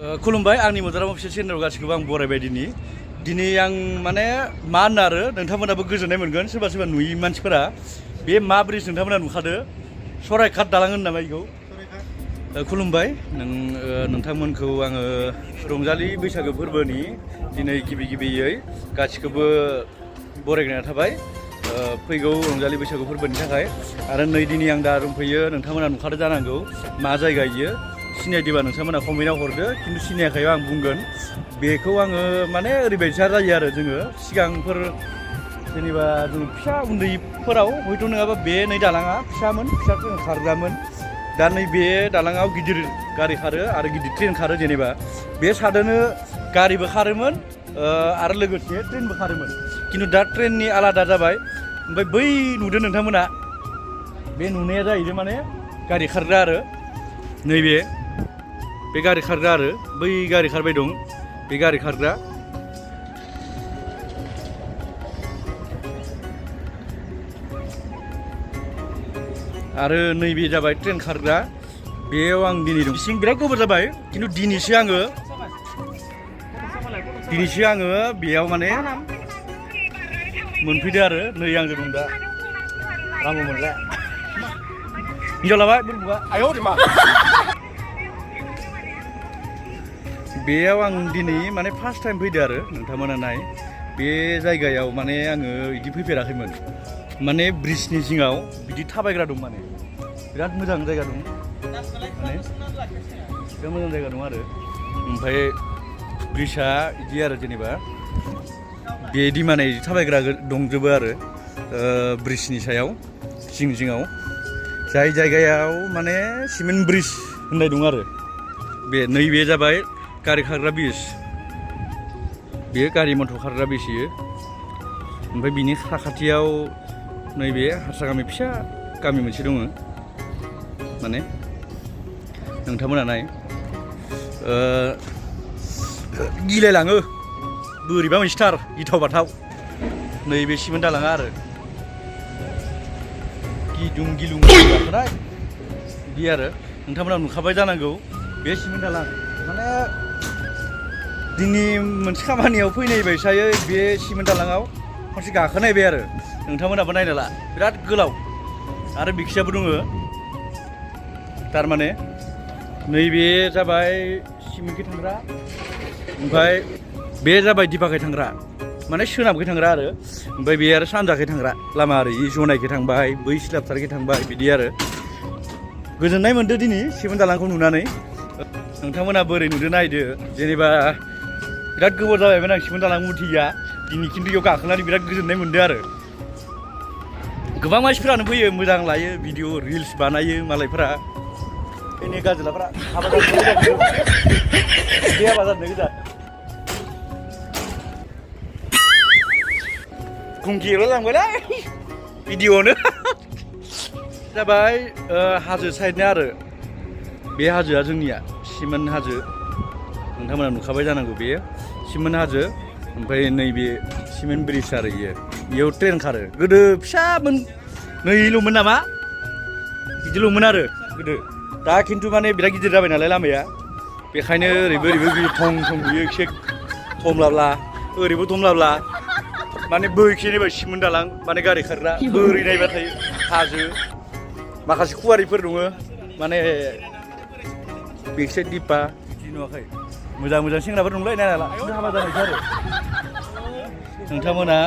खुलुमबाय आंनि मदाराम अफिसियेल चेनेलाव गासिखौबो आं बरायबाय दिनै आं माने मा होनो आरो नोंथांमोनाबो गोजोननाय मोनगोन सोरबा सोरबा नुयि मानसिफोरा बे मा ब्रिज नोंथांमोना नुखादो सराइघाट दालां होनो नामा बेखौ खुलुमबाय नोंथांमोनखौ आङो रंजालि बैसागो फोरबोनि दिनै गिबियै गासिखौबो बरायग्रोनाय थाबाय फैगौ रंजालि बैसागो फोरबोनि थाखाय आरो नै दिनै आं दा दंफैयो नोंथांमोना नुखादो जानांगौ मा जायगा इयो सिनायदोंबा नोंथांमोना कमेन्टआव हरदो खिन्थु सिनायाखैबा आं बुंगोन बेखौ आङो माने ओरैबायदिया जायो आरो जोङो सिगांफोर जेनेबा जों फिसा उन्दैफोराव हयथ' नङाबा बे नै दालाङा फिसामोन फिसा ट्रेन खारग्रामोन दा नैबे दालाङाव गिदिर गारि खारो आरो गिदिर ट्रेन खारो जेनेबा बे सादोनो गारिबो खारोमोन आरो लोगोसे ट्रेनबो खारोमोन खिन्थु दा ट्रेननि आलादा जाबाय ओमफ्राय बै नुदों नोंथांमोना बे नुनाया जाहैदों माने गारि खारग्रा आरो नैबे बे गारि खारग्रा आरो बै गारि खारबाय दं बे गारि खारग्रा आरो नैबे जाबाय ट्रेन खारग्रा बेयाव आं दिनै दं सिं बिराद गोबाव जाबाय खिन्थु दिनैसो आङो बेयाव माने मोनफैदो आरो नै आंजों दं दा रांबो मोनला हिन्जाव लाबाय बुरबुआ आयौ मा बेयाव आं दिनै माने फार्स्ट टाइम फैदो आरो नोंथांमोना नाय बे जायगायाव माने आङो बिदि फैफेराखैमोन माने ब्रिजनि जिङाव बिदि थाबायग्रा दं माने बिराद मोजां जायगा दं माने बिराद मोजां जायगा दं आरो ओमफ्राय ब्रिजआ बिदि आरो जेनेबा बेदि माने थाबायग्रा दंजोबो आरो ब्रिजनि सायाव जिङाव जाय जायगायाव माने सिमेन्ट ब्रिज होननाय दं आरो बे नैबे जाबाय गारि खारग्रा ब्रिज बेयो गारि मटर खारग्रा ब्रिज बेयो ओमफ्राय बिनि साखाथियाव नैबे हारसा गामि फिसा गामि मोनसे दङ माने नोंथांमोना नाय गिलायलाङो बोरैबा मोनसेथार गिथाव बाथाव नैबे सिमेन्ट दालाङा आरो गिलुं गाखोनाय बिदि आरो नोंथांमोना नुखाबाय जानांगौ बे सिमेन्ट दालां माने दिनै मोनसे खामानियाव फैनाय बायसायै बे सिमेन्ट दालाङाव खनसे गाखोनायबाय आरो नोंथांमोनाबो नायना ला बिराद गोलाव आरो बिखिजाबो दङ थारमाने नैबे जाबाय सिमेन्टखै थांग्रा ओमफ्राय बे जाबाय दिपाखै थांग्रा माने सोनाबखै थांग्रा आरो ओमफ्राय बे आरो सानजाखै थांग्रा लामा आरो इ जनायखै थांबाय बै सिलाबथारखै थांबाय बिदि आरो गोजोननाय मोनदो दिनै सिमेन्ट दालांखौ नुनानै नोंथांमोना बोरै नुदो नायदो जेनेबा बिराद गोबाव जाबायमोन आं सिमेन्ट दालां उथिया दिनै खिन्थु बेयाव गाखोनानै बिराद गोजोननाय मोनदों आरो गोबां मानसिफोरानो फैयो मोजां लायो भिडिअ रिल्स बानायो मालायफोरा बेनि गाज्रिलाफोरा हाबा जानो गोजा गुंगियाव लांबायलै भिडिअनो जाबाय हाजो साइडनि आरो बे हाजोआ जोंनिया सिमेन्ट हाजो नोंथांमोना नुखाबाय जानांगौ बेयो सिमेन्ट हाजो ओमफ्राय नैबे सिमेन्ट ब्रिज आरो इयाव ट्रेन खारो गोदो फिसामोन नैल'मोन नामा बिदिल'मोन आरो गोदो दा खिन्थु माने बिराद गिदिर जाबाय नालाय लामाया बेखायनो ओरैबो थं बुयो एसे थमलाब्ला ओरैबो थमलाब्ला माने बैखिनिबा सिमेन्ट दालां माने गारि खारग्रा बोरै नायबाथाय हाजो माखासे खुवारिफोर दङ माने बेकसाइड दिपा बिदि नुवाखै मोजां सेंग्राफोर दंलाय नायना ला हाबा जानायसो आरो नोंथांमोना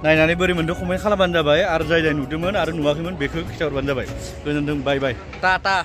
नायनानै बोरै मोन्दों कमेन्ट खालामबानो जाबाय आरो जाय नुदोंमोन आरो नुवाखैमोन बेखौ खिथाहरबानो जाबाय गोजोनथों बाय टाटा